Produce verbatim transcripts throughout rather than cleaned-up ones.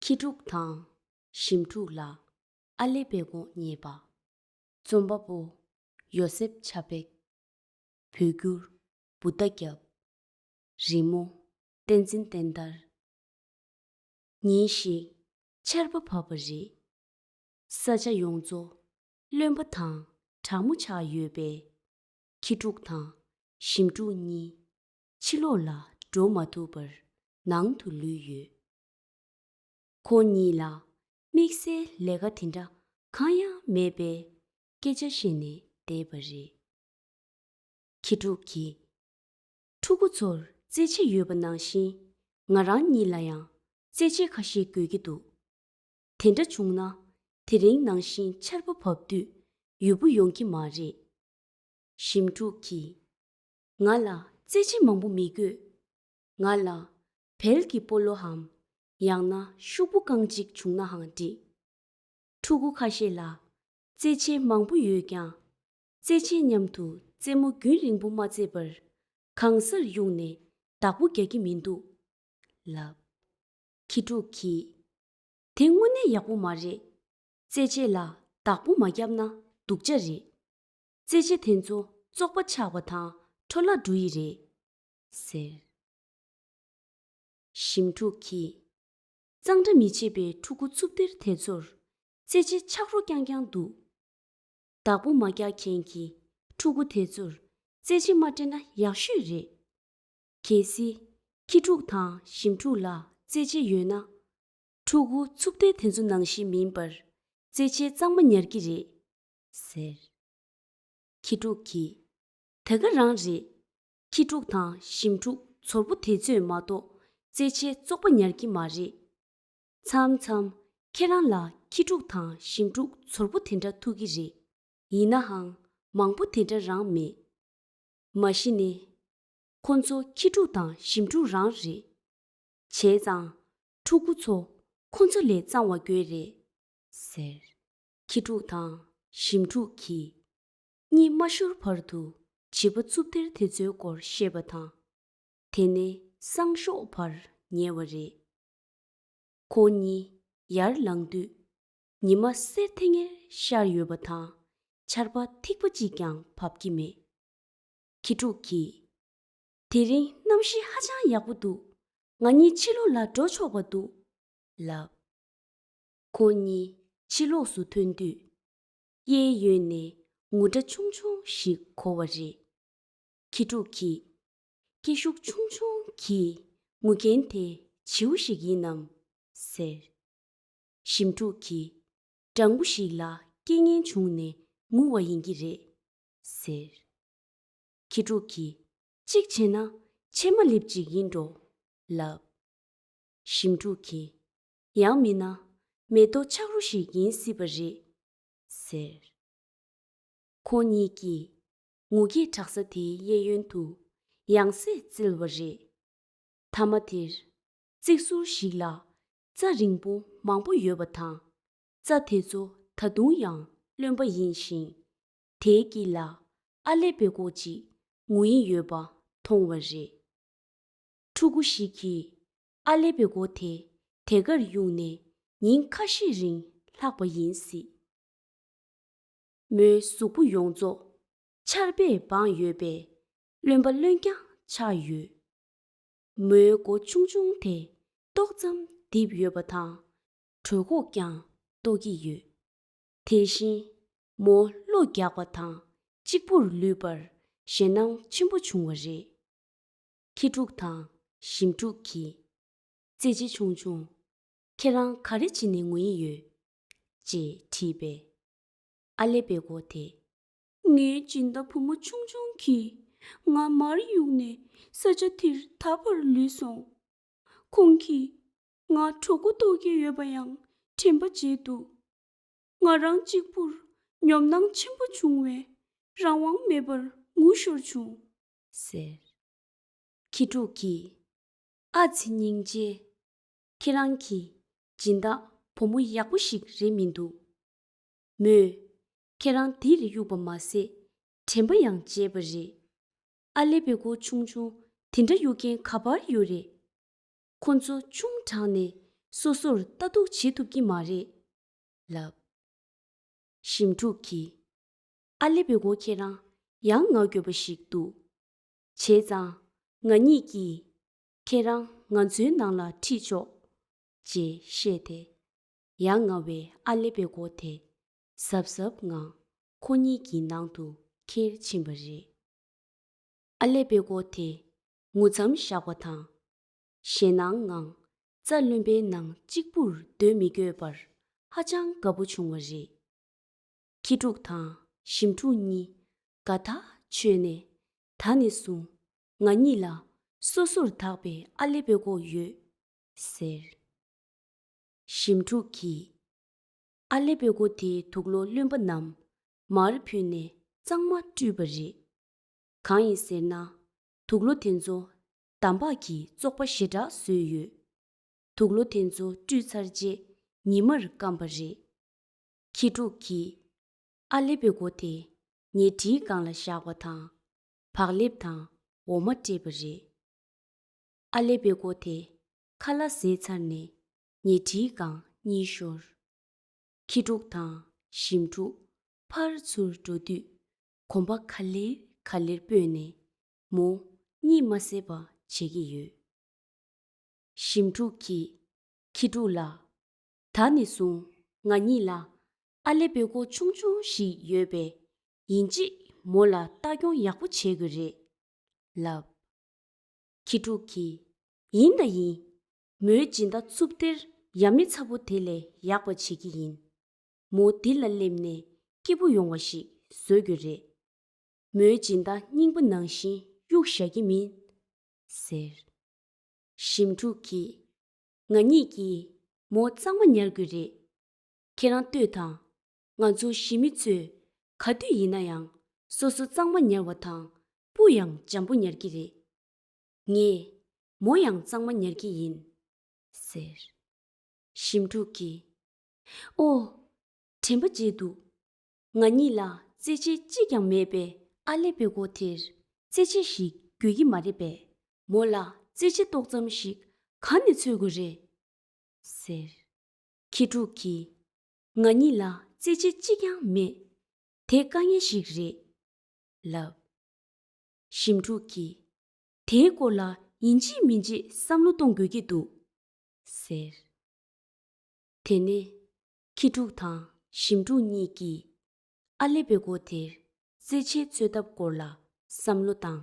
ཁྱི་ཕྲུག་དང་ཞིམ་ཕྲུག་ལ་ཨ་ལེ་བེ་གོ་རྙེད་པ། རྩོམ་པ་པོ་ཡོ་སེབ་ཆ་པེག་བོད་བསྒྱུར་བུདྡྷ་སྐྱབས། རི་མོ་བསྟན་འཛིན་བསྟན་དར། ཉིན་ཞིག་ཆར་པ་བབས་པ་རེད། ས་ཆ་ཡོངས་རྫོགས་རློན་པ་དང་གྲང་མོ་ཆགས་ཡོད་པས། ཁྱི་ཕྲུག་དང་ཞིམ་ཕྲུག་གཉིས་ཕྱི་ལོགས་ལ་འགྲོ་མ་ཐུབ་པར་ནང་དུ་ལུས་ཡོད། ཁོ་གཉིས་ལ་དམིགས་བསལ་ལས་ཀ་དེ་འདྲ་གང་ཡང་མེད་པས་སྐད་ཆ་བཤད་ནས་བསྡད་པ་རེད། ཁྱི་ཕྲུག་གིས། ཕྲུ་གུ་ཚོར་རྩེད་ཆས་ཡོད་པ་ནང་བཞིན་ང་རང་གཉིས་ལ་ཡང་རྩེད་ཆས་ཁ་ཤས་དགོས་ཀྱི་འདུག་དེ་འདྲ་བྱུང་ན་དེ་རིང་ནང་བཞིན་ཆར་པ་བབས་དུས་ཡོད་པོ་ཡོང་གི་མ་རེད། ཞིམ་ཕྲུག་གིས། ང་ལ་རྩེད་ཆས་མང་པོ་མི་དགོས། ང་ལ་བལ་གྱི་སྤོ་ལོའམ་ཡང་ན་ཤོག་བུ་རྐང་གཅིག་བྱུང་ནའང་འགྲིག་ཕྲུ་གུ་ཁ་ཤས་ལ་རྩེད་ཆས་མང་པོ་ཡོད་ཀྱང་། རྩེད་ཆས་མཉམ་དུ་རྩེད་མོ་རྒྱུན་རིང་པོ་མ་རྩེས་པར་གང་སར་གཡུགས་ནས་བདག་པོ་རྒྱག་གི་མི་འདུག་ལབ། ཁྱི་ཕྲུག་གིས། དེ་དངོས་གནས་ཡག་པོ་མ་རེད། རྩེད་ཆས་ལ་བདག་པོ་མ་བརྒྱབ་ན་སྡུག་ཅག་རེད། རྩེད་ཆས་དེ་ཚོ་བཙོག་པ་ཆགས་པ་དང་འཕྲོ་བརླག་འགྲོ་ཡི་རེད། ཟེར། ཞིམ་ཕྲུག་གིས། གཙང་སྦྲ་མི་བྱེད་པའི་ཕྲུ་གུ་འཚུབ་སྡེར་དེ་ཚོར་རྩེད་ཆས་ཆག་རོ་རྐྱང་རྐྱང་འདུག་བདག་པོ་མ་རྒྱག་མཁན་གྱི་ཕྲུ་གུ་དེ་ཚོར་རྩེད་ཆས་མ་སྤྲད་ན་ཡག་ཤོས་རེད། གལ་སྲིད་ཁྱི་ཕྲུག་དང་ཞིམ་ཕྲུག་ལ་རྩེད་ཆས་ཡོད་ན། ཕྲུ་གུ་འཚུབ་སྡེར་དེ་ཚོ་ནང་བཞིན་མིན་པར་རྩེད་ཆས་གཙང་མ་ཉར་གྱི་རེད། ཟེར། ཁྱི་ཕྲུག་གིས། དེ་ག་རང་རེད། ཁྱི་ཕྲུག་དང་ཞིམ་ཕྲུག་ཚོར་པོ་དེ་ཚོས་མ་གཏོགས་རྩེད་ཆས་བཙོག་པ་ཉར་གྱི་མ་རེད། མཚམས་མཚམས་ཁྱེད་རང་ལ་ཁྱི་ཕྲུག་དང་ཞིམ་ཕྲུག་ཚོར་པོ་དེ་འདྲ་ཐུག་གི་རེད། ཡིན་ནའང་མང་པོ་དེ་འདྲ་རང་མེད། མ་གཞི་ནས། ཁོ་ཚོ་ཁྱི་ཕྲུག་དང་ཞིམ་ཕྲུག་རང་རེད། བྱས་ཙང་ཕྲུ་གུ་ཚོ་ཁོ་ཚོ་ལས་གཙང་བ་དགོས་རེད། ཟེར། ཁྱི་ཕྲུག་དང་ཞིམ་ཕྲུག་གིས་གཉིད་མ་ཤོར་བར་དུ་བྱིས་པ་རྩུབ་སྡེར་དེ་ཚོའི་སྐོར་བཤད་པ་དང་། དེ་ནས་སང་ཞོགས་བར་ཉལ་བ་རེད། ཁོ་གཉིས་ཡར་ལངས་དུས་ཉི་མ་གསེར་ཐིང་ངེར་ཤར་ཡོད་པ་དང་ཆར་པ་ཐིགས་པ་གཅིག་ཀྱང་བབས་ཀྱི་མེད། ཁྱི་ཕྲུག་གིས། དེ་རིང་གནམ་གཤིས་ཧ་ཅང་ཡག་པོ་འདུག་ང་གཉིས་ཕྱི་ལོགས་ལ་འགྲོ་ཆོག་པ་འདུག་ལབ། ཁོ་གཉིས་ཕྱི་ལོགས་སུ་ཐོན་དུས། གཡས་གཡོན་ནས་ངུ་སྒྲ་ཆུང་ཆུང་ཞིག་གོ་བ་རེད། ཁྱི་ཕྲུག་གིས། སྐད་ཤུགས་ཆུང་ཆུང་གིས་ངུ་མཁན་དེ་བྱིའུ་ཞིག་ཡིན་ནམ། ཟེར། ཞིམ་ཕྲུག་གིས། སྦྲང་བུ་ཞིག་ལ་རྐྱེན་ངན་བྱུང་ནས་ངུ་བ་ཡིན་གྱི་རེད། ཟེར། ཁྱི་ཕྲུག་གིས། གཅིག་བྱས་ན་ཕྱེ་མ་ལེབ་ཅིག་ཡིན་འགྲོ། ལབ། ཞིམ་ཕྲུག་གིས། ཡང་མིན་ན་མེ་ཏོག་ཆག་རོ་ཞིག་ཡིན་སྲིད་པ་རེད། ཟེར། ཁོ་གཉིས་ཀྱིས་ངུ་སྐད་གྲགས་ས་དེའི་གཡས་གཡོན་དུ་ཡང་སེ་བཙལ་བ་རེད། མཐའ་མ་དེར། རྩིག་ཟུར་ཞིག་ལ་རྩྭ་རིང་པོ་མང་པོ་ཡོད་པ་དང་། རྩྭ་དེ་ཚོ་ད་དུང་ཡང་རློན་པ་ཡིན་ཞིང་། དེའི་དཀྱིལ་ལ་ཨ་ལེ་བེ་གོ་ཅིག་ངུ་ཡི་ཡོད་པ་མཐོང་བ་རེད། ཕྲུ་གུ་ཞིག་གིས་ཨ་ལེ་བེ་གོ་དེ་དེ་གར་གཡུགས་ནས་ཉིན་ཁ་ཤས་རིང་ལྷག་པ་ཡིན་སྲིད། མོའི་གཟུགས་པོ་ཡོངས་རྫོགས་ཆར་པས་སྦངས་ཡོད་པས་རློན་པ་རློན་རྐྱང་ཆགས་ཡོད། མོའི་མགོ་ཆུང་ཆུང་དེ་ཏོག་ཙམ་རྡིབ་ཡོད་པ་དང་གྲོད་ཁོག་ཀྱང་ལྟོགས་ཀྱི་ཡོད། དེ་བཞིན་མོ་གློ་རྒྱག་པ་དང་གཅིག་པུར་ལུས་པར་ཞེད་སྣང་ཆེན་པོ་བྱུང་བ་རེད། ཁྱི་ཕྲུག་དང་ཞིམ་ཕྲུག་གིས། རྩེད་ཆས་ཆུང་ཆུང་། ཁྱེད་རང་ག་རེ་བྱེད་ནས་ངུ་ཡི་ཡོད། ཅེས་དྲིས་པས། ཨ་ལེ་བེ་གོ་དེས། ངའི་སྦྱིན་བདག་བུ་མོ་ཆུང་ཆུང་གིས་ང་མར་གཡུགས་ནས་ས་ཆ་དེར་ད་བར་ལུས་སོང་། ཁོང་གིས་ང་གྲོད་ཁོག་ལྟོགས་ཀྱི་ཡོད་པ་ཡང་དྲན་པ་བརྗེད་འདུག་ང་རང་གཅིག་པུར་ཉོབ་སྣང་ཆེན་པོ་བྱུང་བས་རང་དབང་མེད་པར་ངུ་ཤོར་བྱུང་། ཟེར། ཁྱི་ཕྲུག་གིས། ཨ་ཙི་སྙིང་རྗེ། ཁྱེད་རང་གི་སྦྱིན་བདག་བུ་མོ་ཡག་པོ་ཞིག་རེད་མི་འདུག་མོས་ཁྱེད་རང་འདིར་གཡུགས་པ་མ་ཟད་དྲན་པ་ཡང་བརྗེད་པ་རེད། ཨ་ལེ་བེ་གོ་ཆུང་ཆུང་དེ་འདྲ་གཡུག་མཁན་ག་པར་ཡོད་རེད། ཁོ་ཚོ་ཆུང་དྲགས་ནས་ སོ་སོར་ལྟ་རྟོག་བྱེད་ཐུབ་ཀྱི་མ་རེད། ལབ། ཞིམ་ཕྲུག་གིས། ཨ་ལེ་བེ་གོ། ཁྱེད་རང་ཡང་ང་དགོས་པ་ཞིག་འདུག་བྱས་ཙང་ང་གཉིས་ཀྱིས་ཁྱེད་རང་ང་ཚོའི་ནང་ལ་ཁྲིད་ཆོག་ཅེས་བཤད་དེ། ཡ་ང་བའི་ཨ་ལེ་བེ་གོ་དེ་གཟབ་གཟབ་ངང་ཁོ་གཉིས་ཀྱི་ནང་དུ་ཁྱེར་ཕྱིན་པ་རེད། ཨ་ལེ་བེ་གོ་དེ་ངུ་མཚམས་བཞག་པ་དང་། ཞེད་སྣང་ངང་རྩ་རློན་པའི་ནང་གཅིག་པུར་སྡོད་མི་དགོས་པར་ཧ་ཅང་དགའ་པོ་བྱུང་བ་རེད། ཁྱི་ཕྲུག་དང་ཞིམ་ཕྲུག་གཉིས་དགའ་ཐག་ཆོད་ནས། ད་ནས་བཟུང་ང་གཉིས་ལ་སོ་སོར་ཐག་པའི་ཨ་ལེ་བེ་གོ་ཡོད་ཟེར། ཞིམ་ཕྲུག་གིས། ཨ་ལེ་བེ་གོ་དེའི་དུག་ལོག་རློན་པ་རྣམས་མར་ཕུད་ནས་གཙང་མ་བཀྲུས་པ་རེད། གང་ཡིན་ཟེར་ན། དུག་ལོག་དེ་ཚོ་འདམ་བག་གིས་བཙོག་པ་ཞེ་དྲག་བཟོས་ཡོད། དུག་ལོག་དེ་ཚོ་བཀྲུས་ཚར་རྗེས་ཉི་མར་བསྐམས་པ་རེད། ཁྱི་ཕྲུག་གིས་ཨ་ལེ་བེ་གོ་དེ་ཉལ་ཁྲིའི་སྒང་ལ་བཞག་པ་དང་། བག་ལེབ་དང་འོ་མ་སྤྲད་པ་རེད། ཨ་ལེ་བེ་གོ་དེ་ཁ་ལག་བཟས་ཚར་ནས་ཉལ་ཁྲིའི་སྒང་གཉིད་ཤོར། ཁྱི་ཕྲུག་དང་ཞིམ་ཕྲུག་ཕར་ཚུར་འགྲོ་དུས། གོམ་པ་ག་ལེར་ག་ལེར་སྤོས་ནས་མོ་གཉིད་མ་སད་པ་བྱེད་ཀྱི་ཡོད། ཞིམ་ཕྲུག་གིས་ཁྱི་ཕྲུག་ལ། ད་ནས་བཟུང་ང་གཉིས་ལ་ཨ་ལེ་བེ་གོ་ཆུང་ཆུང་ཞིག་ཡོད་པས། ཡིན་གཅིག་མོ་ལ་ལྟ་སྐྱོང་ཡག་པོ་བྱེད་དགོས་རེད། ལབ། ཁྱི་ཕྲུག་གིས། ཡིན་ད་ཡིན། མོའི་སྦྱིན་བདག་འཚུབ་སྟེར་ཡ་མེད་ཚ་པོ་དེ་ལས་ཡག་པ་བྱེད་ཀྱི་ཡིན། མོ་འདི་ལ་སླེབས་ནས་སྐྱིད་པོ་ཡོང་བ་ཞིག་བཟོ་དགོས་རེད། མོའི་སྦྱིན་བདག་རྙིང་པ་ནང་བཞིན་གཡུག་བཞག་གི་མིན། ཟེར། ཞིམ་ཕྲུག་གིས། ང་གཉིས་ཀྱིས་མོ་གཙང་མ་ཉར་དགོས་རེད། ཁྱེད་རང་ལྟོས་དང་། ང་ཚོ་ཞི་མི་ཚོས་ག་དུས་ཡིན་ན་ཡང་སོ་སོ་གཙང་མ་ཉར་བ་དང་། སྤུ་ཡང་འཇམ་པོ་ཉར་གྱི་རེད། ངས་མོ་ཡང་གཙང་མ་ཉར་གྱི་ཡིན། ཟེར། ཞིམ་ཕྲུག་གིས། ཨོ། དྲན་པ་བརྗེད་འདུག་ང་གཉིས་ལ་རྩེད་ཆས་གཅིག་ཀྱང་མེད་པས། ཨ་ལེ་བེ་གོ་དེར་རྩེད་ཆས་ཤིག་དགོས་ཀྱི་མ་རེད་པས། མོ་ལ་རྩེད་ཆས་ཏོག་ཙམ་ཞིག་ག་ནས་འཚོལ་དགོས་རེད། ཟེར། ཁྱི་ཕྲུག་གིས། ང་གཉིས་ལ་རྩེད་ཆས་གཅིག་ཀྱང་མེད། དེ་དཀའ་ངལ་ཞིག་རེད། ལབ། ཞིམ་ཕྲུག་གིས། དེའི་སྐོར་ལ་ཡིན་གཅིག་མིན་གཅིག་བསམ་བློ་གཏོང་དགོས་ཀྱི་འདུག་ཟེར། དེ་ནས་ཁྱི་ཕྲུག་དང་ཞིམ་ཕྲུག་གཉིས་ཀྱིས་ཨ་ལེ་བེ་གོ་དེར་རྩེད་ཆས་འཚོལ་ཐབས་སྐོར་ལ་བསམ་བློ་བཏང་།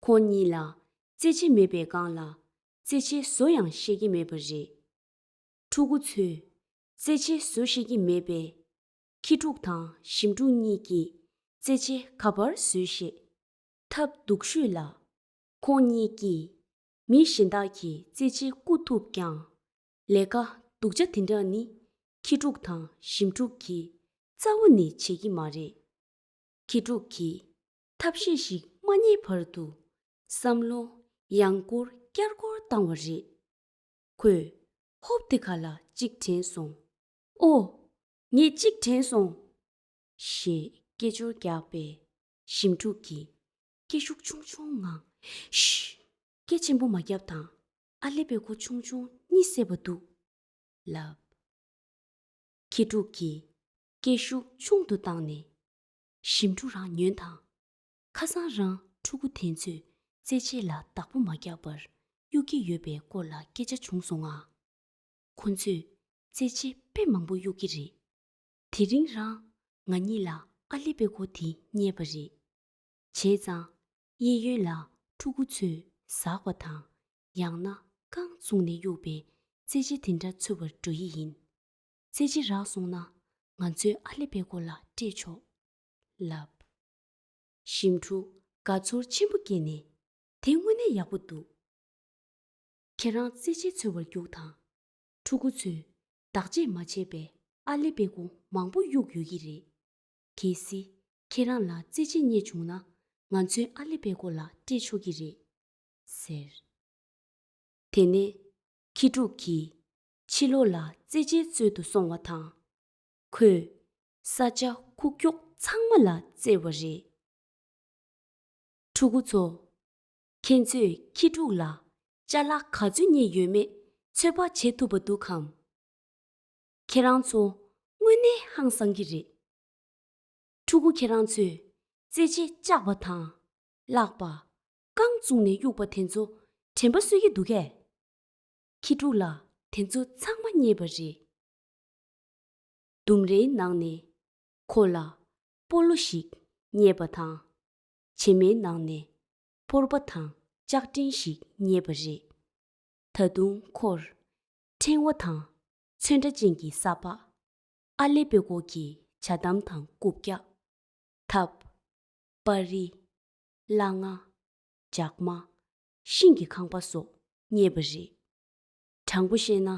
ཁོང་གཉིས་ལ་རྩེད་ཆས་མེད་པའི་སྒང་ལ་རྩེད་ཆས་བཟོ་ཡང་ཤེས་ཀྱི་མེད་པ་རེད། ཕྲུ་གུ་ཚོས་རྩེད་ཆས་བཟོ་ཤེས་ཀྱི་མེད་པས། ཁྱི་ཕྲུག་དང་ཞིམ་ཕྲུག་གཉིས་ཀྱིས་རྩེད་ཆས་ག་པར་བཟོས་ཤེས། ཐབས་སྡུག་ཤོས་ལ། ཁོང་གཉིས་ཀྱིས་མི་གཞན་དག་གི་རྩེད་ཆས་རྐུ་ཐུབ་ཀྱང་། ལས་ཀ་སྡུག་ཅག་དེ་འདྲ་ནི་ཁྱི་ཕྲུག་དང་ཞིམ་ཕྲུག་གིས་རྩ་བ་ནས་བྱེད་ཀྱི་མ་རེད། ཁྱི་ཕྲུག་གིས་ཐབས་ཤེས་ཤིག་མ་རྙེད་བར་དུ་བསམ་བློ་ཡང་སྐོར་བསྐྱར་སྐོར་བཏང་བ་རེད། ཁོས་ཧོབ་དེ་ཁ་ལ་གཅིག་དྲན་སོང་། ཨོ། ངས་གཅིག་དྲན་སོང་། ཞེས་སྐད་ཅོར་རྒྱག་པས། ཞིམ་ཕྲུག་གིས་སྐད་ཤུགས་ཆུང་ཆུང་ངང་། ཤི། སྐད་ཆེན་པོ་མ་རྒྱབ་དང་། ཨ་ལེ་བེ་གོ་ཆུང་ཆུང་གཉིད་སད་པ་འདུག་ལབ། ཁྱི་ཕྲུག་གིས་སྐད་ཤུགས་ཆུང་དུ་བཏང་ནས། ཞིམ་ཕྲུག་རང་ཉོན་དང་། ཁ་སང་རང་ཕྲུ་གུ་དེ་ཚོས་རྩེད་ཆས་ལ་བདག་པོ་མ་རྒྱག་པར་གཡུག་གི་ཡོད་པའི་སྐོར་ལ་སྐད་ཆ་བྱུང་སོང་ང་། ཁོ་ཚོས་རྩེད་ཆས་དཔེ་མང་པོ་གཡུག་གི་རེད། དེ་རིང་རང་ང་གཉིས་ལ་ཨ་ལེ་བེ་གོ་དེ་རྙེད་པ་རེད། བྱས་ཙང་གཡས་གཡོན་ལ་ཕྲུ་གུ་ཚོས་ཟགས་པ་དང་། ཡང་ན་རྐང་བཙུགས་ནས་གཡུགས་པའི་རྩེད་ཆས་དེ་འདྲ་འཚོལ་བར་འགྲོ་ཡི་ཡིན། རྩེད་ཆས་རག་སོང་ན་ང་ཚོའི་ཨ་ལེ་བེ་གོ་ལ་སྤྲད་ཆོག་ལབ། ཞིམ་ཕྲུག་དགའ་ཚོར་ཆེན་པོ་སྐྱེས་ནས། དེ་དངོས་གནས་ཡག་པོ་འདུག་ཁྱེད་རང་རྩེད་ཆས་འཚོལ་བར་རྒྱུགས་དང་། ཕྲུ་གུ་ཚོས་བདག་གཅེས་མ་བྱས་པའི་ཨ་ལེ་བེ་གོ་མང་པོ་གཡུགས་ཡོད་ཀྱི་རེད། གལ་སྲིད་ཁྱེད་རང་ལ་རྩེད་ཆས་རྙེད་བྱུང་ན། ང་ཚོའི་ཨ་ལེ་བེ་གོ་ལ་སྤྲད་ཆོག་གི་རེད། ཟེར། དེ་ནས་ཁྱི་ཕྲུག་གིས་ཕྱི་ལོགས་ལ་རྩེད་ཆས་འཚོལ་དུ་སོང་བ་དང་། ཁོས་ས་ཆ་ཁུག་ཀྱོག་ཚང་མ་ལ་བཙལ་བ་རེད། ཕྲུ་གུ་ཚོ། ཁྱེད་ཚོས་ཁྱི་ཕྲུག་ལ་ཅ་ལག་ག་ཚོད་རྙེད་ཡོད་མེད་ ཚོད་དཔག་བྱེད་ཐུབ་པ་འདུག་གམ། ཁྱེད་རང་ཚོ་དངོས་གནས་ཧང་སང་གི་རེད། ཕྲུ་གུ་ཁྱེད་རང་ཚོས་རྩེད་ཆས་བཅག་པ་དང་བརླག་པ། རྐང་བཙུགས་ནས་གཡུག་པ་དེ་ཚོ་དྲན་པ་གསོས་ཀྱི་འདུག་གས། ཁྱི་ཕྲུག་ལ་དེ་ཚོ་ཚང་མ་རྙེད་པ་རེད། ལྡུམ་རའི་ནང་ནས་ཁོ་ལ་སྤོ་ལོ་ཞིག་རྙེད་པ་དང་། བྱེ་མའི་ནང་ནས་ཕོར་པ་དང་ལྕགས་ཀྲིན་ཞིག་རྙེད་པ་རེད། ད་དུང་ཁོར་ཕྲེང་བ་དང་ཚོན་ཁྲ་ཅན་གྱི་ས་ཕག་ཨ་ལེ་པེ་ཀོ་གི་ཇ་དམ་དང་རྐུབ་བཀྱག་ཐབ། པར་རིས། སླ་ང་། ཇག་མ། ཤིང་གི་ཁང་པ་སོགས་རྙེད་པ་རེད། དྲང་པོ་བཤད་ན།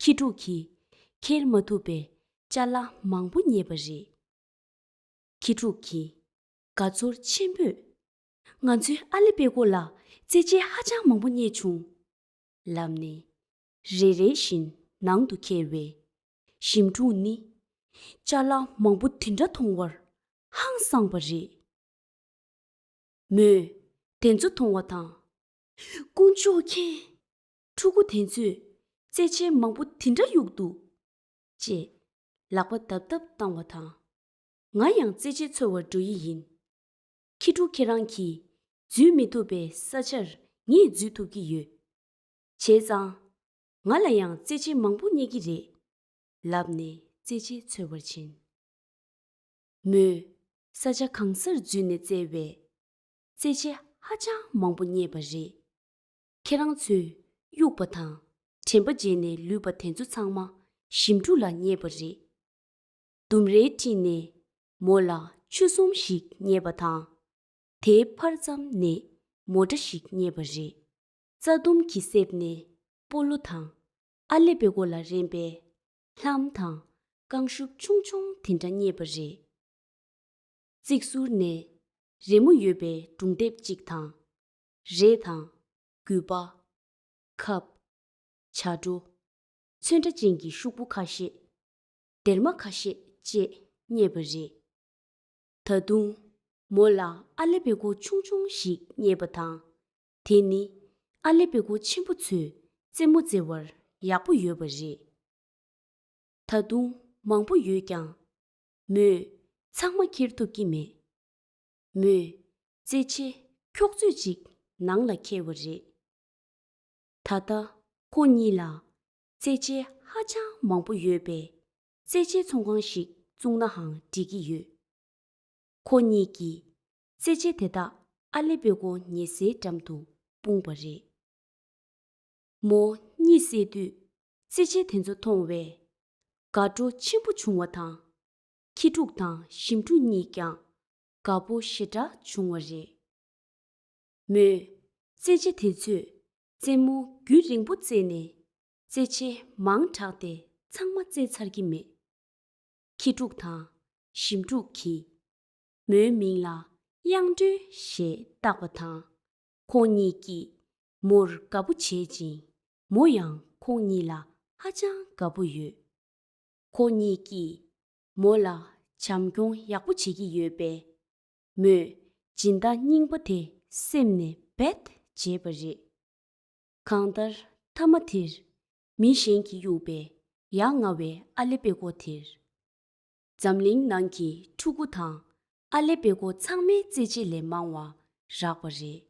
ཁྱི་ཕྲུག་གིས་ཁྱེར་མ་ཐུབ་པའི་ཅ་ལག་མང་པོ་རྙེད་པ་རེད། ཁྱི་ཕྲུག་གིས་དགའ་ཚོར་ཆེན་པོས། ང་ཚོའི་ཨ་ལེ་པེ་ཀོ་ལ་རྩེད་ཆས་ཧ་ཅང་མང་པོ་རྙེད་བྱུང་། ལབ་ནས་རེ་རེ་བཞིན་ནང་དུ་འཁྱེར་བས། ཞིམ་ཕྲུག་ནི་ཅ་ལག་མང་པོ་དེ་འདྲ་མཐོང་བར་ཧང་སངས་པ་རེད། མོས་དེ་ཚོ་མཐོང་བ་དང་། དཀོན་མཆོག་མཁྱེན། ཕྲུ་གུ་དེ་ཚོས་རྩེད་ཆས་མང་པོ་དེ་འདྲ་གཡུགས་འདུག་ཅེས་ལག་པ་བརྡབ་བརྡབ་བཏང་བ་དང་། ང་ཡང་རྩེད་ཆས་འཚོལ་བར་འགྲོ་ཡི་ཡིན། ཁྱི་ཕྲུག་ཁྱེད་རང་གིས་འཛུལ་མི་ཐུབ་པའི་ས་ཆར་ངས་འཛུལ་ཐུབ་ཀྱི་ཡོད། བྱས་ཙང་། ང་ལ་ཡང་རྩེད་ཆས་མང་པོ་རྙེད་ཀྱི་རེད། ལབ་ནས་རྩེད་ཆས་འཚོལ་བར་ཕྱིན། མོས་ས་ཆ་གང་སར་འཛུལ་ནས་བཙལ་བས། རྩེད་ཆས་ཧ་ཅང་མང་པོ་རྙེད་པ་རེད། ཁྱེད་རང་ཚོས་གཡུགས་པ་དང་དྲན་པ་བརྗེད་ནས་ལུས་པ་དེ་ཚོ་ཚང་མ་ཞིམ་ཕྲུག་ལ་རྙེད་པ་རེད། ལྡུམ་རའི་འཁྲིས་ནས་མོ་ལ་ཆུ་ཟོམ་ཞིག་རྙེད་པ་དང་། དེའི་ཕར་ཙམ་ནས་མོ་ཊ་ཞིག་རྙེད་པ་རེད། རྩྭ་ལྡུམ་གྱི་གསེབ་ནས་སྤོ་ལོ་དང་ཨ་ལེ་པེ་ཀོ་ལ་རན་པའི་ལྷམ་དང་རྐང་ཤུབས་ཆུང་ཆུང་དེ་འདྲ་རྙེད་པ་རེད། རྩིག་ཟུར་ནས་རི་མོ་ཡོད་པའི་སྒྲུང་དེབ་ཅིག་དང་། རས་དང་། གུས་པ། ཁབ། བྱ་སྒྲོ། ཚོན་ཁྲ་ཅན་གྱི་ཤོག་བུ་ཁ་ཤས། སྡེར་མ་ཁ་ཤས་བཅས་རྙེད་པ་རེད། ད་དུང་། མོ་ལ་ཨ་ལེ་པེ་ཀོ་ཆུང་ཆུང་ཞིག་རྙེད་པ་དང་། དེ་ནི་ཨ་ལེ་པེ་ཀོ་ཆེན་པོ་ཚོས་རྩེད་མོ་རྩེ་བར་ཡག་པོ་ཡོད་པ་རེད། ད་དུང་མང་པོ་ཡོད་ཀྱང་། མོས་ཚང་མ་ཁྱེར་ཐུབ་ཀྱི་མེད། མོས་རྩེད་ཆས་འཁྱོག་ཚོད་ཅིག་ནང་ལ་འཁྱེར་བ་རེད། ད་ལྟ་ཁོ་གཉིས་ལ་རྩེད་ཆས་ཧ་ཅང་མང་པོ་ཡོད་པས། རྩེད་ཆས་ཚོང་ཁང་ཞིག་བཙུགས་ནའང་འགྲིག་གི་ཡོད། ཁོ་གཉིས་ཀྱིས་རྩེད་ཆས་དེ་དག་ཨ་ལེ་པེ་ཀོ་ཉལ་སའི་འགྲམ་དུ་སྤུངས་པ་རེད། མོ་གཉིད་སད་དུས་རྩེད་ཆས་དེ་ཚོ་མཐོང་བས་དགའ་སྤྲོ་ཆེན་པོ་བྱུང་བ་དང་། ཁྱི་ཕྲུག་དང་ཞིམ་ཕྲུག་གཉིས་ཀྱང་དགའ་པོ་ཞེ་དྲག་བྱུང་བ་རེད། མོས་རྩེད་ཆས་དེ་ཚོས་རྩེད་མོ་རྒྱུན་རིང་པོ་རྩེས་ནས་རྩེད་ཆས་མང་དྲགས་ཏེ་ཚང་མ་རྩེས་ཚར་གྱི་མེད། ཁྱི་ཕྲུག་དང་ཞིམ་ཕྲུག་གིས་མོའི་མིང་ལ་དབྱངས་སྒྲོན་ཞེས་བཏགས་པ་དང་། ཁོང་གཉིས་ཀྱིས་མོར་དགའ་པོ་བྱེད་ཅིང་། མོ་ཡང་ཁོང་གཉིས་ལ་ཧ་ཅང་དགའ་པོ་ཡོད། ཁོང་གཉིས་ཀྱིས་མོ་ལ་བྱམས་སྐྱོང་ཡག་པོ་བྱེད་ཀྱི་ཡོད་པས། མོས་སྦྱིན་བདག་རྙིང་པ་དེ་སེམས་ནས་རྦད་བརྗེད་པ་རེད། གང་ལྟར་མཐའ་མ་དེར་མི་གཞན་གྱིས་གཡུགས་པའི་ཡ་ང་བའི་ཨ་ལེ་པེ་ཀོ་དེར། འཛམ་གླིང་ནང་གི་ཕྲུ་གུ་དང་ཨ་ལེ་པེ་ཀོ་ཚང་མའི་རྩེད་ཆས་ལས་མང་བ་རག་པ་རེད།